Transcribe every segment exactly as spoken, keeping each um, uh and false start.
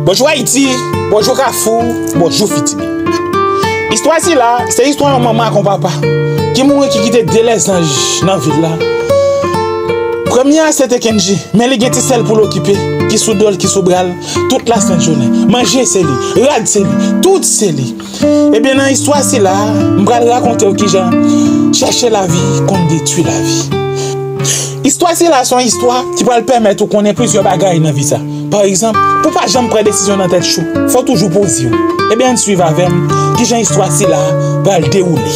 Bonjou Ayiti, bonjou Kafou, bonjou Fitimi. Istwa sila, se istwa yon manman ak yon papa ki mouri, ki kite de lèzanj nan vil la. Premye a se te Kendji, men li gen ti sè l pou l okipe, ki sou do l, ki sou bra l, tout lasent jounen. Manje se li, rad se li, tout se li. Ebyen, nan istwa sila, m pral rakonte w kijan chèche lavi konn detwi lavi. Istwa sila se yon istwa ki pral pèmèt ou konnen plizyè bagay nan vi sa. Pa egzanp, pou pa janm pran desizyon nan tèt chou, fò w toujou poze w. Ebyen, ann swiv avè m kijan istwa sila pral dewoule.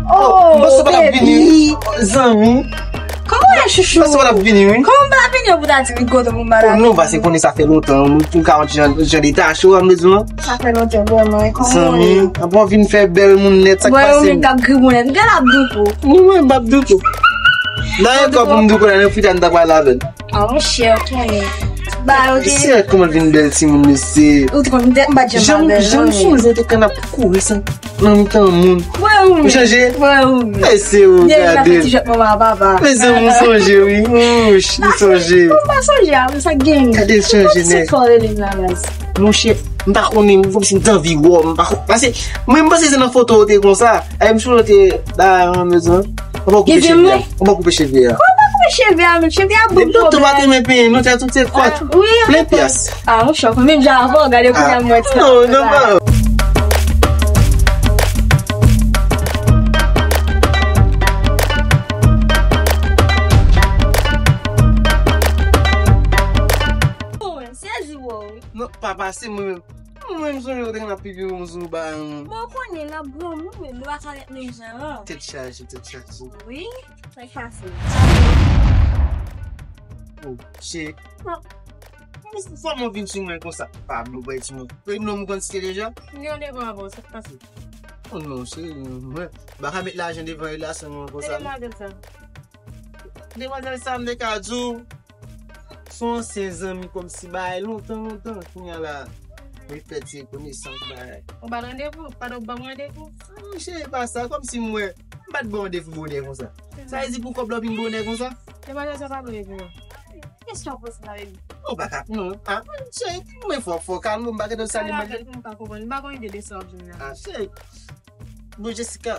Oh, m panse w pa t ap vini, wi, zanmi. Kòman w ye, chouchou? M panse w pa t ap vini, wi. Kòman m pa vini pou ta di m kote pou m ba la? Oh non, paske konnen sa fè lontan, m tou ka yon ti jan, jan detache w, m bezwen. Sa fè lontan vrèman, e kòman w ye? Zanmi, apre w vin fè bèl moun nèt, sa k pase? Wè, ou menm k ap griwonnen, gade l ap douko. Wi, wi, m ap douko. Dayè, kò pou m douko la, nan fita m ta pale avè l. Ah, monchè, ou konnen. Ba, ok. Se kòman l vin bèl timoun, mesye. Ou te konn, m pa t janm bèl, non. Jan m sonje w te konn ap kouri san nan mitan moun. Ou chanje? Mwen, ou menm. Mesye, ou gade. Depi l ap fè ti jwèt manman ak papa. Mezanmi, ou sonje, wi. Wouch, m sonje. Ou pa sonje, a, sa k genyen? Gade l chanje nèt. Monchè, m pa konnen, m kòmsi m t anvi wè w, m pa ko-, paske mwen, m panse se nan foto w te konsa. Ay, m sonje w te la, mezanmi. Ou pa koupe cheve a. Ou pa koupe cheve a. Kòman pa koupe cheve a, menm cheve a bon pwoblèm. Depi lontan w pa t renmen penyen, non, te tout se kòt. Ah, wi, plen pyas. Ah, ou chòk, menm jan avè w, gade kounye a m wè ti. Non, non, non. Oh, sezi w, wi. Non, pa pase mwen menm. Mwen menm sonje w te konn ap pipi yon sou ba. Bon, ou konnen l ap granmoun, men nou pa ka ret menm jan an. Tèt chaje, tèt chaje. Wi, sa k pase? Oh, che. Kòman w vin sou mwen konsa? Pablo, bay ti mwen. Pe non, m konn si deja. M gen yon devan avè w, sa k pase? Oh non, cheri, mwen pa ka met lajan devan relasyon nou konsa. E demwazèl sa? Demwazèl sa, m te ka di w, se yon ansyen zanmi kòmsi bagay lontan, lontan. Kounye a la, nou fè ti konesans bagay. Ou ba l randevou? Pandan w ban m randevou? Ah, monchè, e pa sa, kòmsi m wè, m pa t ba w randevou bonè konsa. Sa vle di pou kòb la w vin bonè konsa? Demwazèl sa pa bon epi non. Kesyon poze la, baby. Ou pa ka, non. Ah, cheri, mwen fò, fò kalme, m pa gentan salye manje. M pa konprann, m pa konn ide de sa w ap di m la. Ah, cheri. Bon, Jessica,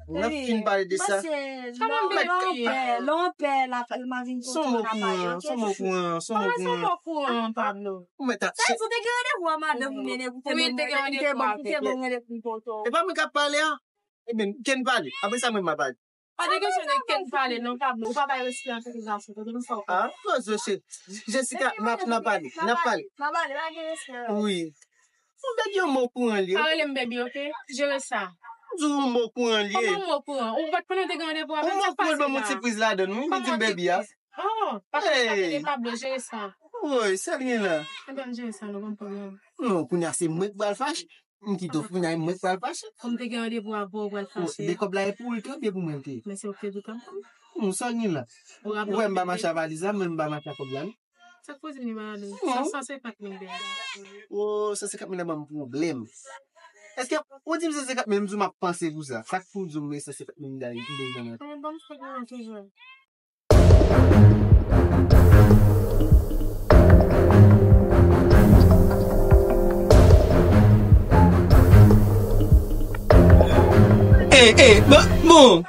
n ap fin pale de sa. Kòman m vin lonpè, lonpè, la, l ma vin kontre nan pale, ok? Son mokouran, son mokouran, son mokouran. Pablo. Ou mèt ap. Sa vle di w te gen randevou a madanm ou, men ou te ban, ou te ban randevou pou poto. E pa mwen k ap pale a? Ebyen, kenn pale. Apre sa, mwen m ap pale. Pa de kesyon de kenn pale non, Pablo. Ou pa bay respè antanke gason. Tande m sa w fè. Ah, koze che. Jessica, n ap, n ap pale. N ap pale. N ap pale, pa gen respè. Wi. Yon bèbi yon mokouran li ye. Pa rele m bèbi, ok? Jere sa. M di w yon mokouran li ye. Kòman yon mokouran? Ou pa t konnen w te gen randevou avè l, sa k pase la? Yon mokouran ban m yon ti priz ladann, wi, li di m bèbi a. Oh, pa fè sa, tande Pablo, jere sa. Woy, sa l gen la? Ebyen, m jere sa, nou konn pwoblèm. Non, kounye a se mwen k pral fache. M kite w kounye a, e mwen k pral fache. Kòm te gen randevou avè w, w pral fache. Men kòb la e pou ou l te oubyen pou mwen l te ye? Men se ou ki te di w t ap ban m. Bon, sa gen la? Ou wè m pa mache a valiz la, men m pa mache a kòb la, non. Sa k pou di m li malade? Sa san senkant mil deja. Oh, san senkant mil la ban m pwoblèm. Èske ou di m san senkant mil, m di w m ap panse pou sa? Sa k pou di w m san senkant mil deja? Ban m sa gen toujou. Ey, ey, bon, bon.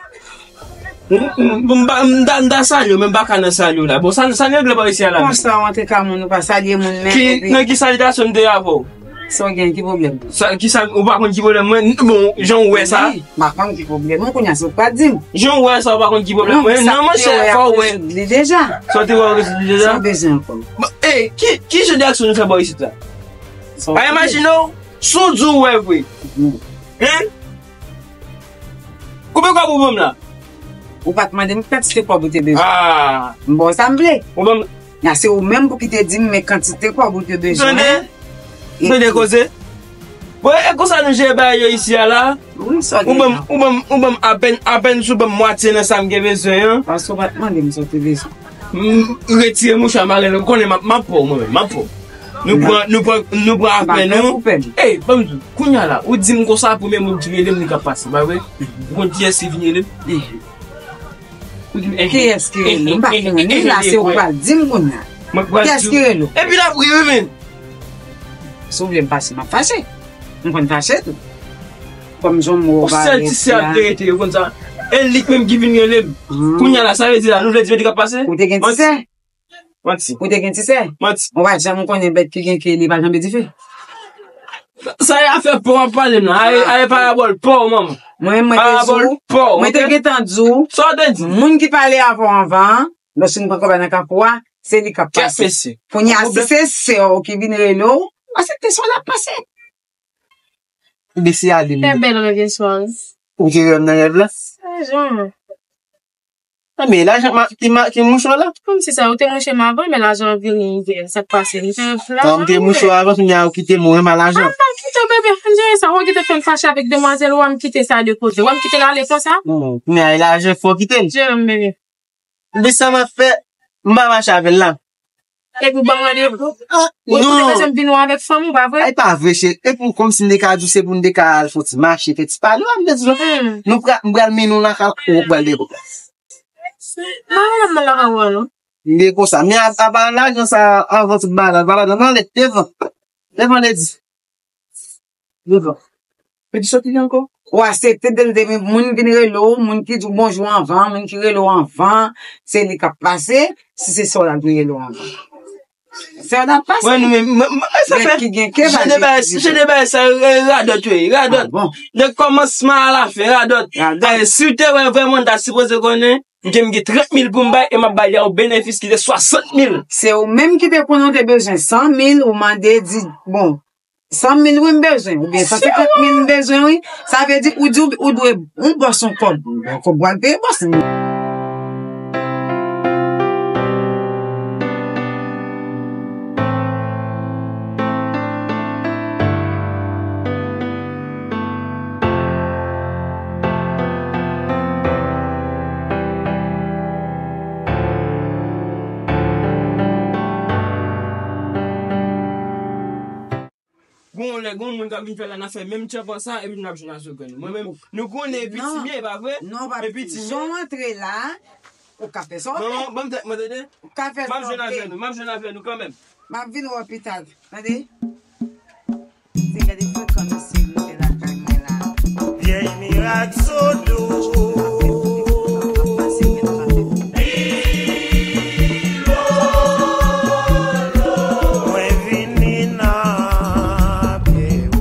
M, m, m, m, m ta, m ta salye w, men m pa ka nan salye w la. Bon, sa, sa n regle bò isi a la menm? Konsa, w antre ka moun, ou pa salye moun menm, epi nan ki salitasyon m te ye avè w? Sa w gen, ki pwoblèm? Sa, ki sa, ou pa konn ki pwoblèm mwen? Bon, jan w wè sa. Wi, m pa konn ki pwoblèm mwen, kounye a se ou k pral di m. Jan w wè sa, ou pa konn ki pwoblèm mwen? Non, monchè, fò w wè. Li deja. Sa w te wè, w rezoud li deja? Sa w bezwen ankò? Bon, ey, ki, ki jan de aksyon nou fè bò isit la? Pa imajine w, si w di w wè vre. Hen? Koupe kòb ou ban m la. Ou pa t mande m kantite kòb ou te bezwen. Ah. M ba w sa m vle. Ou ban m. Nan se ou menm pou ki te di m men kantite kòb ou te bezwen. Tande? Tande koze. Bon, e konsa nou jere bagay yo isi a la. Wi, sa ou ban m, ou ban m, ou ban m apèn, apèn si w ban m mwatye nan sa m gen bezwen an. Paske ou pa t mande m sa w te bezwen. M retire mouchwa m ale, ou konnen m ap, m ap pran w mwen menm, m ap pran w. Nou pran, nou pran, nou pran apèn nou. Ey, ban m di w, kounye a la, ou di m konsa, premye moun ki rele m, li k ap pase, pa vre? Ou konn kiyès ki vin rele m? Ou di m, eh, kiyès ki rele m? M pa konnen, la se ou k pral di m kounye a. Kiyès ki rele w? Epi l ap ri, wi, men. Si w vle m fache, m ap fache. M konn fache tou. Kòm jan m wè w parèt la. Yon sèl ti sè ap te rete, yo konn sa. E lik menm ki vin rele m. Kounye a la, sa vle di la, nou vle di men li k ap pase? Ou te gen ti sè? Manti. Ou te gen ti sè? Manti. Ou pa janm konnen bèt ki gen ke li pa janbe dife. Sa e afè pa w w ap pale m nan. A e, a e parabòl pa w, manman. Mwen, mwen te di w, mwen te gentan di w, sa w te di? Moun ki pale avè w anvan an, lòske nou pran kòb la nan kafou a, se li k ap pase. Kounye a, si se sè w ki vin rele w, asepte sa w ap pase. Li se ale li. Fè bèl rèv yè swa. Ou te wè m nan rèv la? Sa jan. A, men lajan ma, ki ma, ki mouchwa la? Kòmsi sa, ou te mouche m avan, men lajan an vire, vire, sa k pase? M te fè lajan. Kòm te mouche w avan, kounye a ou kite m, ou renmen lajan. A, m pa kite w, bebe, ann jere sa. Ou kite fè m fache avèk demwazèl ou a, m kite sa de kote. Ou wè m kite l ale konsa? Non, kounye a e lajan fò w kite l. Jere m, bebe. Li sa m ap fè, m pa mache avè l la. Epi w ban m randevou. Ou te bezwen m vin wè avèk fanm ou, pa vre? Ay, pa vre, cheri. Epi w kòmsi m te ka di w se pou n te ka al fè yon ti mache, fè ti pale, w ap vin di w, nou pra-, m pral mennen w lakay ou, ou pral depo. Mwen menm mwen lakay ou an, non. M te konsa. Men a, apa lajan sa, anvan tout bagay, pa lajan nan lèt devan. Devan lè di. Devan. Peti sòti li ankò. Ou aksepte depi, depi moun vin rele w, moun ki di w bonjou anvan, moun ki rele w anvan, se li k ap pase, si se sè w la ki rele w anvan. Sè w la ap pase. Mwen, nou menm, mwen, mwen, sa fè, ki gen ke jan de bagay, jan de bagay sa, e, radòt, wi, radòt. Ah, bon. De kòmansman a la fen, radòt. Radòt. E, si w te wè vrèman, w ta sipoze konnen, m gen, m gen trant mil pou m bay, e m ap bay li a yon benefis ki te swasant mil. Se ou menm ki te konnen w te bezwen san mil, ou mande, di, bon, san mil wi m bezwen, oubyen san senkant mil m bezwen wi. Sa vle di ou di ou, ou dwe yon bòs yon kòb. Kòb pral peye bòs. Gon lè, gon moun k ap vin fè la, n ap fè menm tchèp an sa, epi n ap jwenn a zo grenn. Mwen menm, nou konnen e pitim ye, pa vre? Non, pa e pitim, pitim, jan w antre la, ou ka fè sa w vle. Manman, ban m tèt mwen, tande? Ou ka fè sa w vle. M ap jwenn avè nou, m ap jwenn avè nou kanmenm. M ap vin wè w pita, tande? Se gade frekan misye moute lakay mwen la. Vyèy mirak sou do. Mwen vini nan pye w.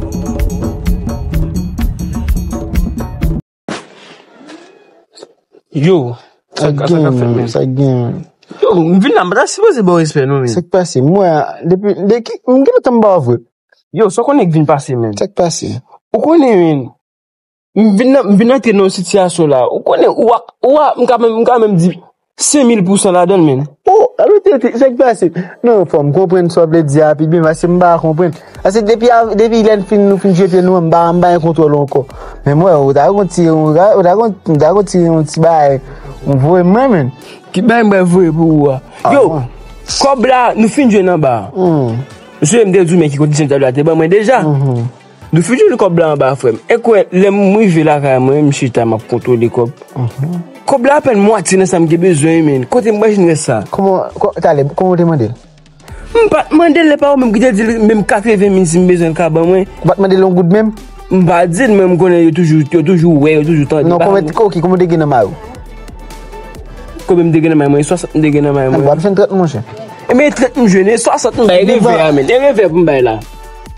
Yo, sa, sa k ap fèt menm? Sa k gen menm? Yo, m vin la, m pa ta sipoze ba w respè non, men. Sa k pase? M wè, depi, de ki, m gen lontan m ba w vre. Yo, sa w konnen k vin pase, menm? Sa k pase? Ou konnen, menm. M vin nan, m vin antre nan yon sitiyasyon la. Ou konnen, ou a, ou a, m ka menm, m ka menm di senk mil pousan ladan l, menm. Oh, Alo, tete, sa k pase? Non, fò m konprann sa w vle di a pi byen, paske m pa konprann. Paske depi, depi lè n fin, nou fin jete nou an, m pa, m pa gen kontwòl ankò. Men mwen, ou ta gon ti, ou ta, ou ta gon, ou ta gon ti, yon ti bagay, ou voye mwen, men. Ki bagay m pral voye pou ou a? Yo, kòb la, nou fin jwenn anba a. Mesye, m te di w men ki kondisyon tab la te ban mwen deja. Nou fin jwenn kòb la anba, frè m. E kwè, lè m rive lakay mwen, m chita, m ap kontwole kòb. Kòb la apèn mwatye nan sa m gen bezwen, men. Kote m pral jwenn rès sa? Kòman, kò-, talè, kòman w te mande l? M pa t mande l, lè pa ou menm ki te di l, menm katreven mil si m bezwen l ka ban mwen. Ou pa t mande l yon goud menm? M pa di l, men m konnen yo toujou, yo toujou wè, yo toujou tande. Non, kòman, ok, kòman w te gen nan may ou? Konbyen m te gen nan may mwen? Swasant m te gen nan may mwen. Ann, w ap jwenn trant, monchè. E men trant m jwenn, e swasant m bay, e revè a, men. E revè pou m bay la.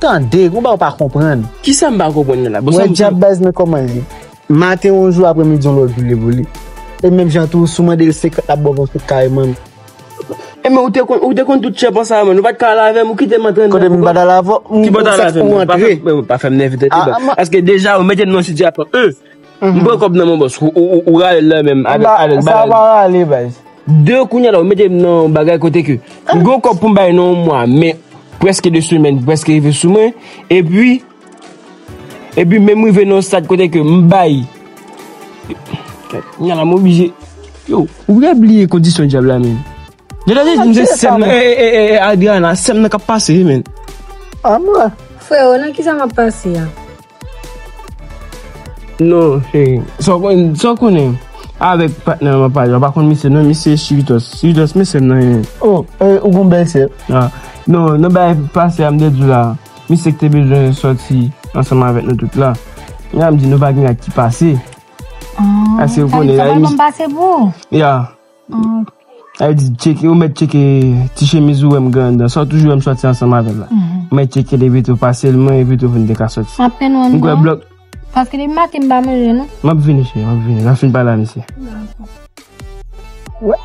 Tande, gon bagay ou pa konprann. Kisa m pa konprann nan la? Bon, sa m djab baz, men kòman l ye? Maten yon jou, aprèmidi yon lòt jou li pou li. E menm jan tou, si w mande l senkant, l ap ba w vennsenk kareman. E men ou te konn, ou te konn tout chèp an sa, men ou pa t ka al avè m, ou kite m antre anndan. Kote m pa t al avè w? Ki bò t al avè m? Ou antre. Pa fè m nève tèt li, paske deja ou mete m nan sitiyasyon. M pran kòb nan men bòs, ou, ou, ou, ou rale l la menm avèk, avèk bagay. Sa pa rale, baz. De kounye a la, ou mete m nan yon bagay kote ke m gen yon kòb pou m bay nan yon mwa, men prèske de semèn, prèske rive sou mwen, epi, epi menm rive nan yon stad kote ke m bay. Kounye a la, m oblije. Yo, ou vle bliye kondisyon djab la, men. Yo ta di m se sè m nan, e, e, e, e, Adriana, sè m nan k ap pase, men. A mwen. Freo, nan kisa m ap pase a? Non, cheri. Sa w konn, sa w konnen? Avèk patnè m ap pale. Ou pa konn misye, non, misye Chivitos. Chivitos, men sè m nan, men. Oh, e, ou gon bèl sè. Ah. Non, nan bagay pase a, m te di w la. Misye ki te bezwen sòti ansanm avèk nou tout la. Kounye a m di nou pa gen ak ki pase. Ah, paske ou konnen, sa pral bon pase pou ou? Ya. Ah, ok. Sa vle di, tcheke, ou mèt tcheke ti chemiz ou wè m gen anndan. Sa w toujou wè m sòti ansanm avè l la. Mhm. Ou mèt tcheke l epi tou pase l mwen epi tou pou n te ka sòti. M ap penn wè m kwè non. Blòk. Paske depi maten m pa manje non. M ap vini, cheri, m ap vini. N ap fin pale a misye. Dakò. Wè.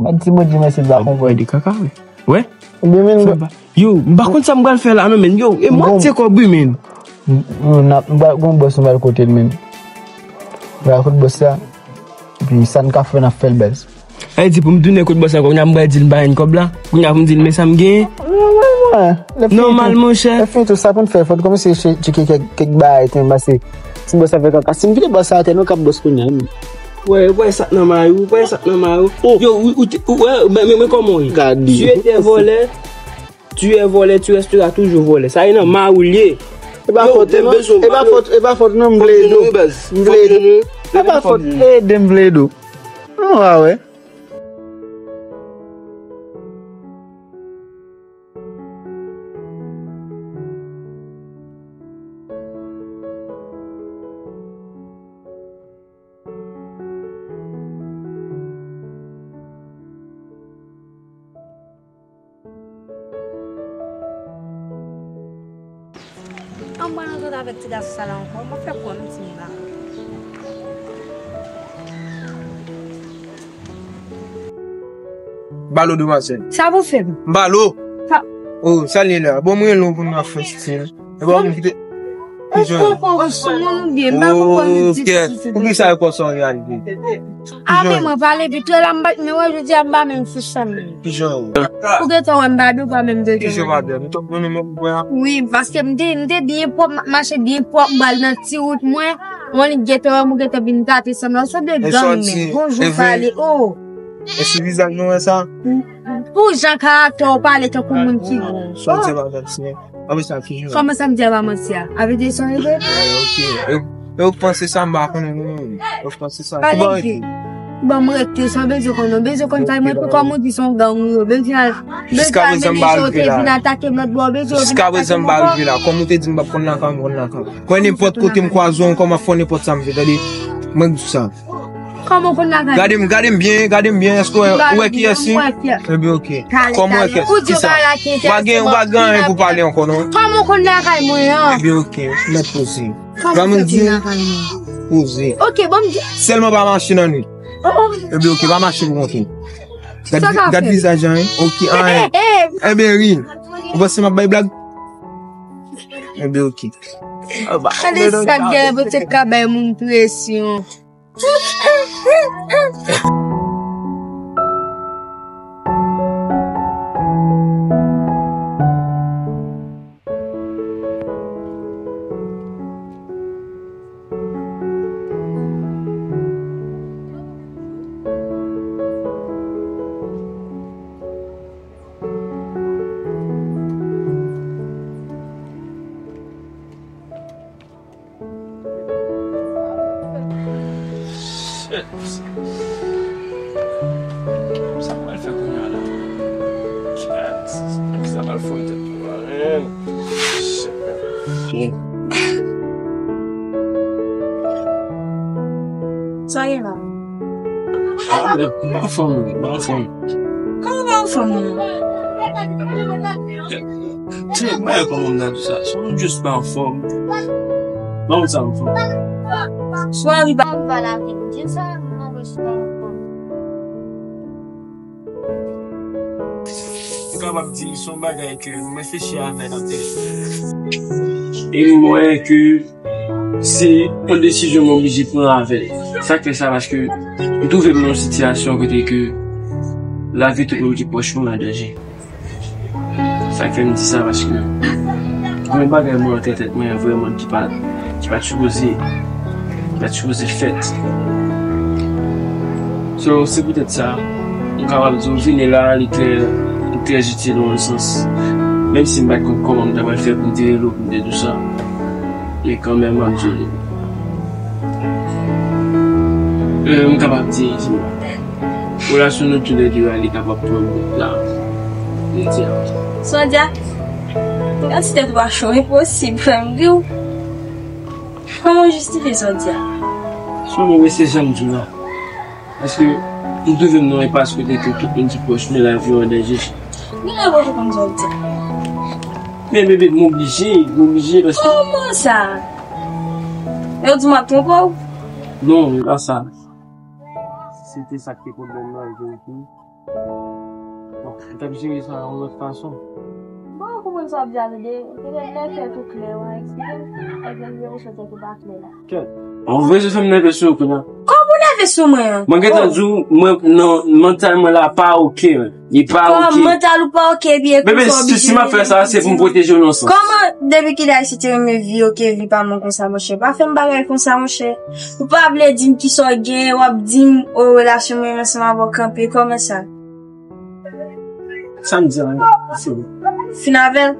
Mwen ti bondye mèsi m pa konprann. Wè, de kaka, wi. Wè? Ebyen, men, yo, m pa konn sa m pral fè la, non, men, yo, e mwatye kòb, wi, men. Yo, n ap, m pral gon bòs, m pral kote l, men. M pral kote bòs la. Epi, sa n ka fè, n ap fè l, baz. Sa vle di, pou m tounen kote bòs la, kounye a m pral di l m pa jwenn kòb la. Kounye a pou m di l, men sa m genyen. Nòmalman, lè fini tou, lè fini tou, sa pou n fè, fò n kòmanse che-, tcheke kèk, kèk bagay, tou, pase. Si bòs la fè kaka, si m kite bòs la atè, nou k ap bòs kounye a, men. Wè, wè sa k nan may ou, wè sa k nan may ou. Oh. Yo, ou, ou, ou, wè, men, men, men kòman w ye? Gade. Tu étais voleur, tu es voleur, tu resteras toujours voleur. Sa e nan may ou l ye. E pa fòt, e pa fòt, e pa fòt, non, m vle ede w. M vle ede w. E pa fòt, ede m, m vle ede w. Non, a wè. An mwen nan zòt avèk ti gason sa la ankò, mwen fè kwè m di m la. Balo demwazèl. Sa pou fè m? Balo. Sa. Oh, sa l ye la. Bon, mwen lon pou nou ap fè stil. E bon, mwen kite. Ki jan? Ou konprann sou moun ou byen, m pa konprann nou di tout. Pou ki sa yo konsa an reyalite? A, men mwen pale vit, lè la m pa t men wè, jodi a m pa menm sou chanm. Ki jan ou? Ou gentan wè m pa dou pa menm de. Ki jan w pa dou? Nou t ap konnen mwen pou wè a. Wi, paske m te, m te byen pwòp, m ap mache byen pwòp, m pral nan ti wout mwen. Mwen li gentan wè m, ou gentan vin tate sanm la. Ou sanble gang men. Bonjou pale. Oh. E sou vizaj nou wè sa? Pou jan karaktè w pale tankou moun ki bon. Sa w di a pa manti. Anben sa ki jan? Kòman sa m di a pa manti a? A vle di se yon revè? Eh, ok. E, e ou panse sa m pa konnen non. Ou panse sa. Pale vit. Ban m rete, sa w bezwen konn non. Bezwen konn sa mwen pou kòm ou di se yon gang ou yo. Bezwen al, bezwen al mete jan w te vin atake m lòt bò. Bezwen w vin atake m ankò. Jiska prezan m pa rive la. Kòm ou te di m p ap konn lakay, m konn lakay. Kwen nenpòt kote m kwaze w ankò, m ap fè w nenpòt sa m vle, tande. Mwen di w sa. Kòman w konn lakay mwen? Gade m, gade m byen, gade m byen. Èske w wè, ou wè kiyès li? Ebyen, ok. Kòman w wè kiyès? Kisa? Ou pa gen, ou pa gen anyen pou pale ankò, non? Kòman w konn lakay mwen an? Ebyen, ok. Mèt poze. Kòman w konn lakay mwen? Poze. Ok, bon, m di. Sèlman pa mache nan nwit. Oh, oh. Ebyen, ok, pa mache pou kont ou. Gad, gad vizaj lan, wi. Ok, anyen. Ebyen, ri. Ou panse m ap bay blag? Ebyen, ok. Gade sa k genyen pou te ka bay moun presyon. Mwen pa anfòm, mwen pa anfòm. Kòman pa anfòm, non? Tchè, mwen kòman m nan di sa? Se yon jis pa anfòm. Mwen sa anfòm. Swa li pa anba la vin di sa, mwen pa anfòm. Ou kapab di m se yon bagay ke m reflechi avè l anpil. E m wè ke se yon desizyon m oblije pran avè l. Sa k fè sa, paske m twouve m nan yon sitiyasyon kote ke lavi tout moun ki pwòch mwen an danje. Sa k fè m di sa, paske gen yon bagay mwen antre tèt mwen vrèman ki pa, ki pa t sipoze, ki pa t sipoze fèt. So, se poutèt sa, m kapab di w, vini la, li trè, li trè itil nan yon sans. Menm si m pa t konn kòman m ta pral fè pou m te rele w, pou m te di w sa, men kanmenm, m ap di w li. Euh, m kapab di, relasyon nou toulède a, li kapab pran bout la. Jodi a. Sandya, kantite twa cho, enposib, frè m, di w. Kòman w jistifye sa w di a? Sou mwen, se jan m di w la. Paske m twouve m nan yon enpas kote ke tout moun ki pwòch mwen, lavi yo an danje. Gen lè w pa konn sa w di a. Men bebe, m oblije, m oblije paske. Kòman sa? Yo di m ap twonpe w? Non, e pa sa. Si se te sa k te pwoblèm nan, an verite. Bon, m t ap jere sa yon lòt fason. Bon, ou konprann sa w ap di a, tande. Petèt lè tèt ou klè, w a eksplike m. Èske m gen enpresyon tèt ou pa klè la? Kèt. An vre, se fè m nève sou ou kounye a. Kòman ou nève sou mwen an? Mwen gentan di w, mwen, non, mantal mwen la pa oke, wi. Li pa oke. Kòman mantal ou pa oke, epi bebe, si, si m ap fè sa, se pou m pwoteje w nan sans. Kòman, depi kilè Ayisyen te renmen vi yo ke vi pa mwen konsa, monchè? Pa fè m bagay konsa, monchè. Ou pa vle di m kisa w gen, w ap di m, o, relasyon mwen ansanm avè w kanpe, kòman sa? Sa m di a, se vre. Fin avè l?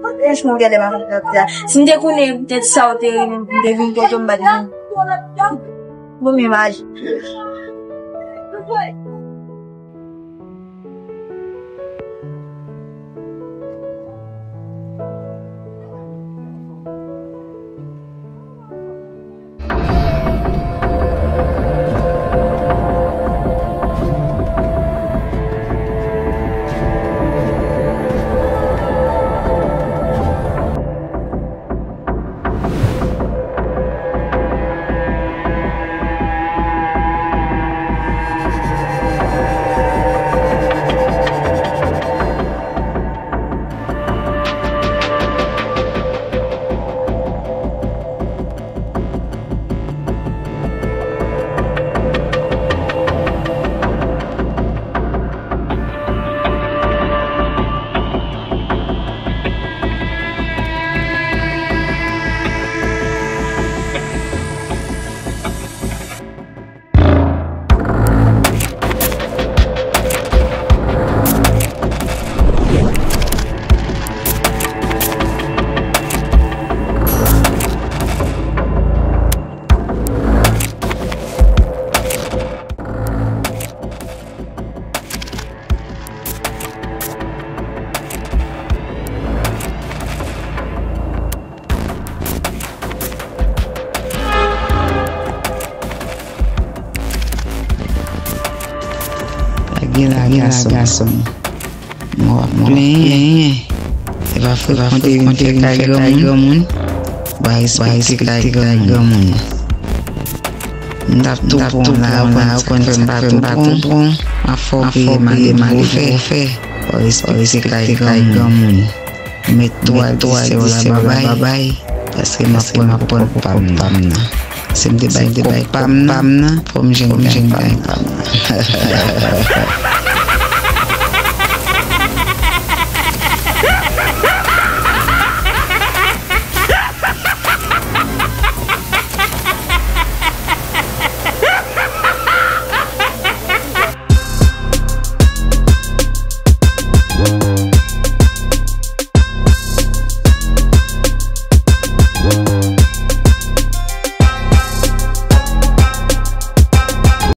Franchman, w genlè pa konn sa w ap di a. Si m te konnen poutèt sa w te renmen m, m te vin kote w, m pa t vin. Bon, men imaj. Pa gen la, gason. Mwen w ap plenyen. Se pa frekante vin fè kay granmoun. Ba respekte kay granmoun. M t ap tou pran la, ou konn sa k fè m pa tou pran. M ap fè w peye malgre malgre fè. Fò w respekte kay granmoun. Mèt tou a di sè w la babay, paske m ap pran kòb pa m nan. Si m te bay kòb pa m nan, fò m jwenn kay pa m nan.